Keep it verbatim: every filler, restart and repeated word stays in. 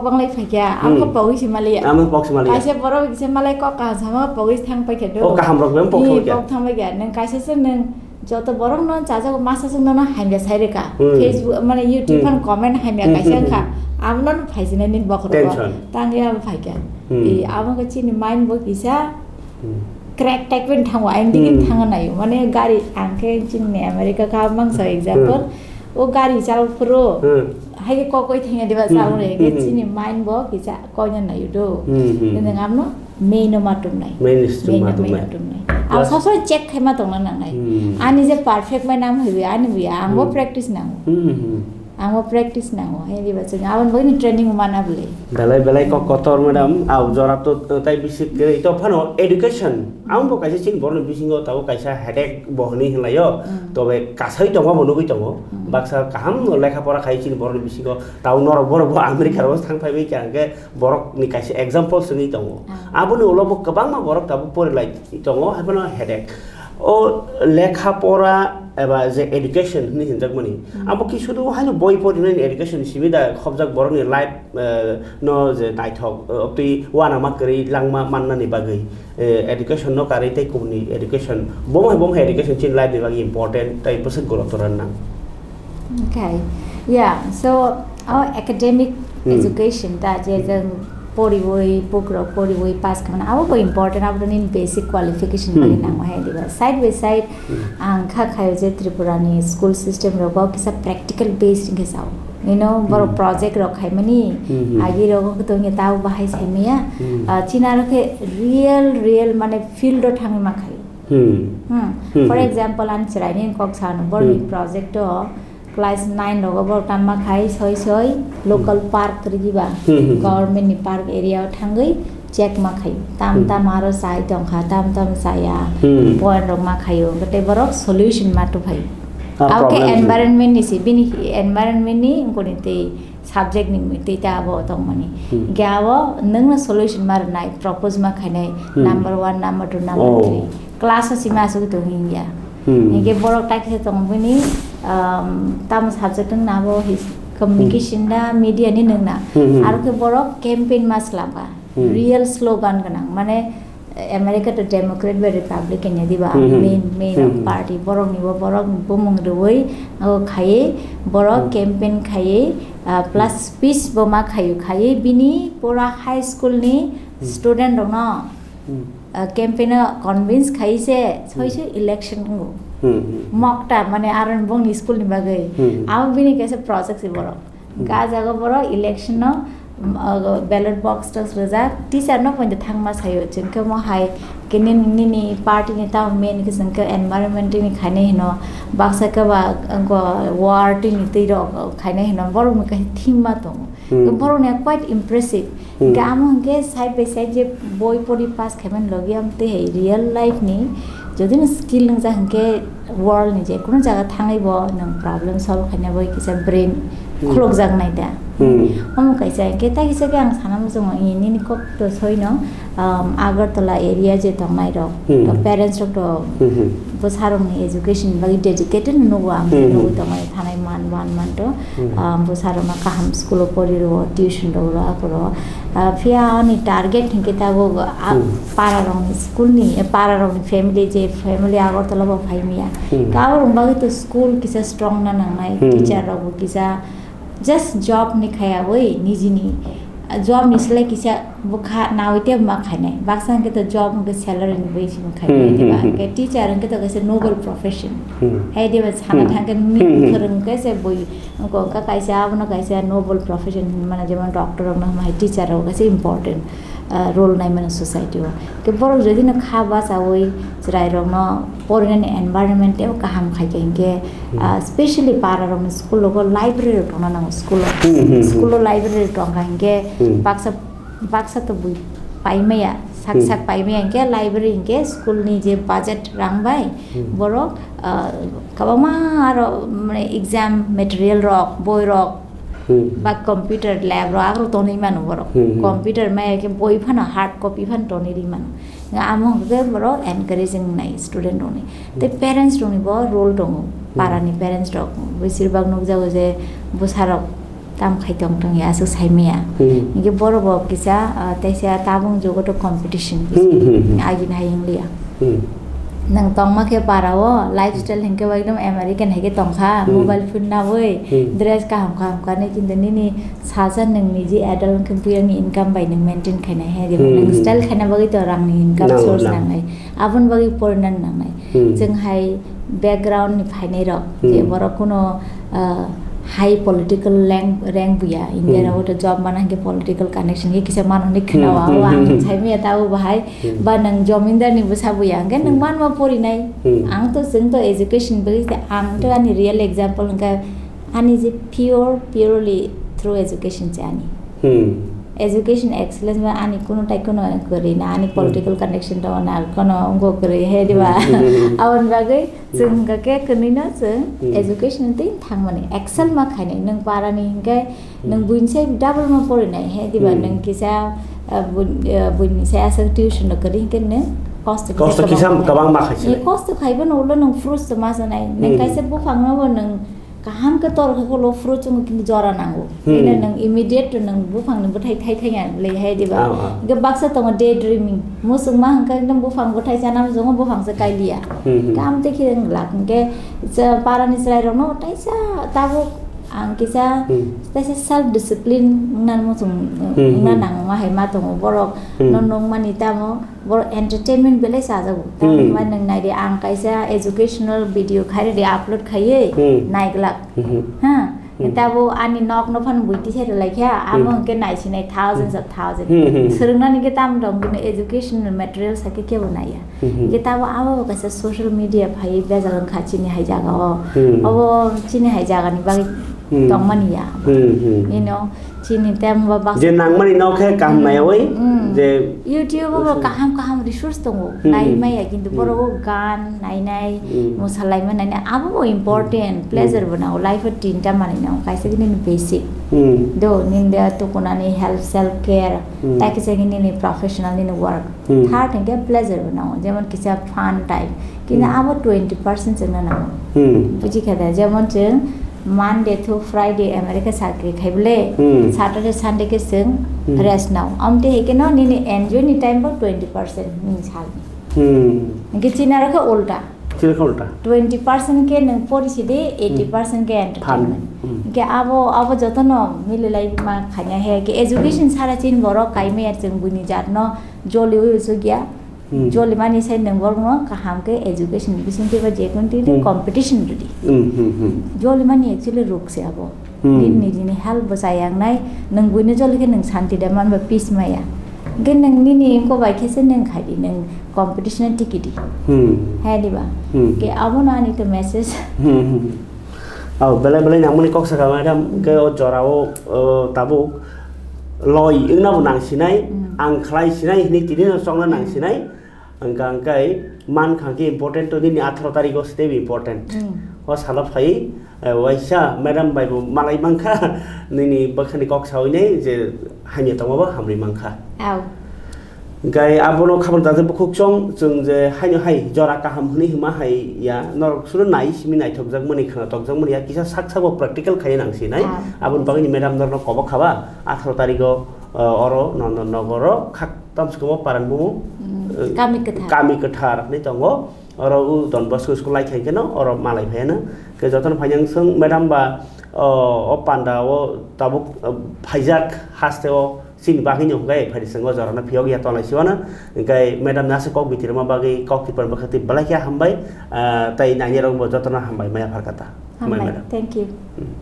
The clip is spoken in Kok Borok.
Banglai phaikha, ang Hmm. kok pogwi se maliya. Ang kok se maliya. Kaisa borok se malai kok kaham sama pogwi se thang paikha do. O kaham rok beng pok Ni thangkha. Pok thang paikha. Nang kaisa se nang joto borok no chajago masa se no hamya sai reka. Hmm. Facebook mane YouTube Hmm. phan comment hamya Hmm, kaisa hmm, wngkha. Hmm. Amo no phaijinai ni bokhorok. Tension. Tang ya phaikha. Hmm. I amo ko chini mind bo kisa Hmm. Crack type wng thango, ayang digi Hmm. thangna naio. Mane gari ang khe chini America kha mangsa example. Hmm. O gari chal phuru Hmm. hai khe kokoi thangya diba Hmm. chal re Hmm. chini mind bo kisa koina naio do. Hmm, hmm. Nang amno main no matum nai. Main is to Main no, matum main nai. Matum nai. Plus Ang sob sob check khaima tongna nangnai. Hmm. Ani je perfect mai nam hoibi ani buya ang bo Hmm. practice nango. Hmm, hmm. Ang bo practice nango, hai diba chwng aboni bagwi training mana bwlai. Belai belai kok kotor madam, au jora to tai bisi kwrwi to phano education. Ang bo kaisa chini borokni bisingo tabo kaisa headache bo hwnwi hinlaio. Mm. Tobe kasai tongo bo nugwi tongo. Mm. Baksa kaham no lekha pora khai chini borokni bisingo tabo norok borok bo America ro thang phaibai kha hwnkhe borokni kaisa example swngwi tongo. Ah. Aboni ulo bo kwbangma borok tabo porilai tongo, hai phano headache. O lekha pora eba je education hinwi hinjakmani, Hmm. abo ki sudu haino boi porinani education simi da khobjak borokni life, eh, no je naithok, eh, twi uanama kwrwi langma mannani bagwi, eh, education no karwi tei kubuni education, bomo hai bomo hai education chini life ni bagwi important tei bwswk gurutor nang. Okay. Yeah, so our academic Hmm. education ta je Hmm. jeng poriwi, book rok poriwi pass khamani, abo bo important, abo nini basic qualification Hmm. bagwi nango hai diba. Side by side Hmm. ang kha khayo je Tripura ni school system rogo kisa practical based hwnkhe sao. You know, borok Hmm. project rok khaimani, Hmm, hmm. agi rogo khe tongya tabo bahai saimaya. Hmm. Ah, chini aro khe real, real mane field o thangwi ma khayo. Hmm. Hmm. Hmm, For hmm. example, ani chwraini kok sano, borokni Hmm. project o class nine rogo borok tamma khai soi soi local Hmm. park rigiba, Hmm, hmm, hmm. government ni park area o thangwi check ma khayo. Tam Hmm. tam aro chai tongkha, tam tam chaya, Hmm. point rok ma khayo. Hwnkhe tei borok solution ma tuphai. Ah, Abo khe problem. environment ni se, bini environment ni wngkoni tei subject ni mui tei ta abo tongmani. Hmm. Hingke abo nwngno solution ma rwnai, propose ma khainai, Hmm. number one, number two, number Oh. three. Class o simi aswk tong hingya. Hmm. Hingke borok ta kisa tongo bini, um, tamo subject wngna abo his-, communication Hmm. da, media ni nwngna. Hmm, hmm. Aro khe borok campaign ma swlamkha. Hmm. Real slogan gwnang, mane, America to Democrat bai Republican ya diba, Hmm, hmm. main, main Hmm, of hmm. party, borok ni bo, borok ni bumung rwui, o khaiwi, borok Hmm. campaign khaiwi, ah, plus Hmm. speech bo ma khayu, khaiwi bini pura high school ni Hmm. student rok no, Hmm. ah, campaign o convince khaiwi se, soi Hmm. se election wngo. Hmm, hmm. Mokta, mane aro bongni school ni bagwi. Hmm. Abo bini kaisa project se borok. Hmm. Ga jaga borok election no, um, uh, ballot box tox rijak, teacher no poito thangma sayo, chwng khe mo hai khe nini, nini party ni tamo main khe chwng khe environment ni khainai hino, baksa khe ba, uh, war twi ni twi rok khainai hino, borok ni kaisa theme ma tongo. Hmm. Borok ni quite impressive. Hmm. Hingke amo hingke side by side je boi pori pass khaimani logi am tei hai real life ni jodi no skill nungjak hingke world ni je kunu jaga thangwi bo nwng problem solve khaina bai kisa brain Hmm. khulokjak nai da. Hmm. Omo kaisa hingke tai kisa khe ang sana muchungo i nini kok to soi no, um, Agartala area je tongnai rok Hmm. to parents rok to Hmm, hmm. bwsa rok ni education ni bagwi dedicated nugo ang Hmm, hmm. Nugwi tongmani thanai man wan man to. Hmm. Ah, bwsa rok no kaham school o pori rwo, tuition rok rwo, ako rwo. Ah, phiya ani target hinkhe tabuk, ah, Hmm. para rok ni school ni, eh, para rok ni family je family Agartala bo phai maya. Hmm. Abo rok bagwi to school kisa strong na nangnai, Hmm. teacher rok bo kisa just job ni khaya oi nijini, ah, job ni slai kisa bwkha nawi tei ma khainai. Baksa hinkhe to job hinkhe salary ni bai simi khainai, Hmm, diba? Hmm, hmm. Hinkhe teacher hinkhe to kaisa noble profession. Hmm. Hai diba sana Hmm. thangkhe ni Hmm, hmm. Phwrwng khe se bui Wngkha kaisa, abono kaisa noble profession hinmano, jemon doctor rokno hwnmai teacher rok kaisa important, ah, role naimano society o. Khe borok jodi no kha bachaui chwrai rokno porinani environment teibo kaham khaikha hinkhe, Hmm. ah, specially para rokni school rogo library rok tongna nango school o. Hmm, hmm, hmm. School o library rok tongkha hinkhe Hmm. baksa, baksa to bui paimaya, sak Hmm. sak paimaya hinkhe library hinkhe school ni je budget rang bai Hmm. borok ah, kwbangma aro, mane, exam material rok, boi rok, Hmm. ba computer lab rok, aro tonwi mano borok. Hmm, hmm. Computer maya khe boi phano hard copy phano tonwi ri mano. Nga amo hwnkhe borok encouraging nai student rokni. Tei Hmm. parents rokni bo role tongo. Hmm. Para ni parents rok besir bak nukjago je bwsa rok Tam khai tong tong ya, aswk sai maya. Hmm. Hinkhe borok bo kisa, ah, teisa tabung jugo to competition kisa. Hmm, hmm, hmm. Agini hai wng liya. Hmm. Nwng tongma khe para o, lifestyle hinkhe bo ekdom American hai khe tongkha, hmm, mobile phone nawi, hmm, dress kaham kaham kanwi, kintu nini saja nwng niji adult wngkhe buyangni income bai nwng maintain khainai hai, hmm, nwng style khaina bagwi to rangni income source nangnai. Aboni bagwi porinan nangnai. Hmm. Chwng hai background ni phainai rok, je, hmm, borok kuno, ah, high political rank, rank buya. India, hmm, rogo to job mana hinkhe political connection khe kisa mano hinwi khna, hmm, wa, hmm, wa, hmm, ang, hmm, sai maya tabo bahai, hmm, ba nwng jomindar ni bwsa buya, hinkhe nwng, hmm, manma porinai. Hmm. Ang to, chwng to education bagwi se, ang to, hmm, ani real example hinkhe ani je pure, purely through education se ani. Hmm. Education excellence ba ani kuno tai kuno kwrwi na, ani, hmm, political connection tongo na, kuno wngkha kwrwi he diba? Hmm. Aboni bagwi, hmm, chwng hwnkha khe kwnwi no chwng, hmm, education twi thangmani excel ma khainai. Nwng para ni hinkhe, hmm, nwng buini sai double ma porinai he diba? Hmm. Nwng kisa, ah, bun-, ah, buini sai aswk tuition no kwrwi hinkhe nwng kosto kisa, kosto kisa kwbang kwbang ma khai sinai. Kosto khaibo no ulo nwng fruits to ma sanai. Nwng, hmm, kaisa buphang no bo nwng kaham khe tor khe ulo fruits wngwi kintu jora nango. Hmm. Bini nwng immediate to nwng buphang ni bwthai thai thai ya le hai diba? Ah, ah. Hinkhe baksa tongo daydreaming. Muchungma hwnkhe ekdom buphang bwthai chana muchungo buphang se kailiya. Hmm, hmm. Kam te khe wng glak hinkhe je para ni chwrai rok no taisa tabuk ang kisa, hmm, taisa self discipline wngna muchung, hmm, wngna, hmm, nangma hai ma tongo borok, hmm, no nungmani tamo. Borok entertainment belai chajago. Hmm. Tamni hwnba nwng nai di, ang kaisa educational video khai rw di, upload khaiwi, hmm, naiglak. Hmm. Ha? Hmm. Tabo ani nok no phano buiti se rwlai kha, amo, hmm, hwnkhe naisinai thousands of thousands. Hmm, hmm, hmm. Swrwngnani khe tamo tong, bini educational material sa khe kebo naiya. Hmm, hmm. Hwnkhe tabo abo bo kaisa social media phaiwi bejal wngkha chini hai jaga o. Hmm. Obo chini hai jaga ni bagwi, hmm, tongmani ya. Hmm, hmm. You know, Chini tei amo ba baksa je nangmani no khe kaham, hmm, naiwi, hmm, je YouTube o, hmm, kaham kaham resource tongo, hmm, nai maya, kintu, hmm, borok o gan nainai, hmm, mwsalaima nainai, abo bo important, hmm, pleasure bo nango, life o tinta manwi nango, kaisa khe nini basic, hmm, do nini de tukunani health, self care, hmm, tai kisa khe nini professional, nini work, hmm, third hinkhe pleasure bo nango, jemon kisa fun time, kintu, hmm, abo twenty percent chwngno nango, hmm, buji kha da, jemon chwng Monday to Friday America sakri khai bole, hmm, Saturday Sunday khe chwng, hmm, rest nao. Amte hai khe no nini enjoy ni time bo twenty percent nini sal ni. Hmm. Hingke chini aro khe ulta. Chini khe ulta. Twenty percent khe nwng pori si de, hmm, eighty percent khe entertainment. Fun. Hmm. Hingke abo, abo joto no mili lai ma khaina he. Ke education sara chini borok kaimaya chwng buini jat no joli ui usuk ya. Hmm. Joli mani sai nwng borokno kaham khe education bisingtwi ba jekun twi, hmm, competition rwdi. Hmm, hmm, hmm. Joli mani actually ruk se abo. Hmm. Nini nijini health bo chayang nai, nwng buino joli khe nwng santi da manba peace maya. Hwnkhe nwng nini wngko bai khe se nwng khai di, nwng competition tikidi. Hmm. Hai diba? Hmm. Ke abono ani to message. Hmm, hmm. Oh, belai belai nangmani kok saka madam, ke o jora o, o, tabuk loi wngna bo nang sinai, hmm, ang khlai sinai hinui tini no chongna nang, hmm, sinai. Hwnkha hwnkhe man kha khe important to nini atharo tarikh o step important. Hmm. O salo phai, eh, waisa madam bai bo malai mankha nini bwkhani kok sawi nai je hamya tongma bo hamri mankha. Au. Hingkai abono khabang da je bukhuk chong, chwng je haino hai jora kaham hwnwi hima hai ya, norok suru nai simi naithokjak mani, khwna tokjak mani ya, kisa sak sak bo practical khai nang si nai. Ah. Aboni bagwi ni madam norno kobo khaba, atharo tarikh o, uh, oro Nondon Nogor o khak tamsukmo paran bumu, mm, uh, Kami Kwthar. Kami Kwthar hinwi tongo. Oro u Don Bosco school lai khai kheno oro malai phaiano. Ke jotono phainang swng madam ba, uh, o panda o tabuk, uh, phaijak haste o. Chini bagwi no hwnkhe phaidi chwng o jorano phiyok ya tongnai siwano, hwnkhe madam ni aswk kok bitirma bagwi kok kiphilma bwkhaktwi belai khe hambai, ah, tei nainai rok bo jotono hambai maya pharkha ta. Hambai, madam. Thank you. Hmm.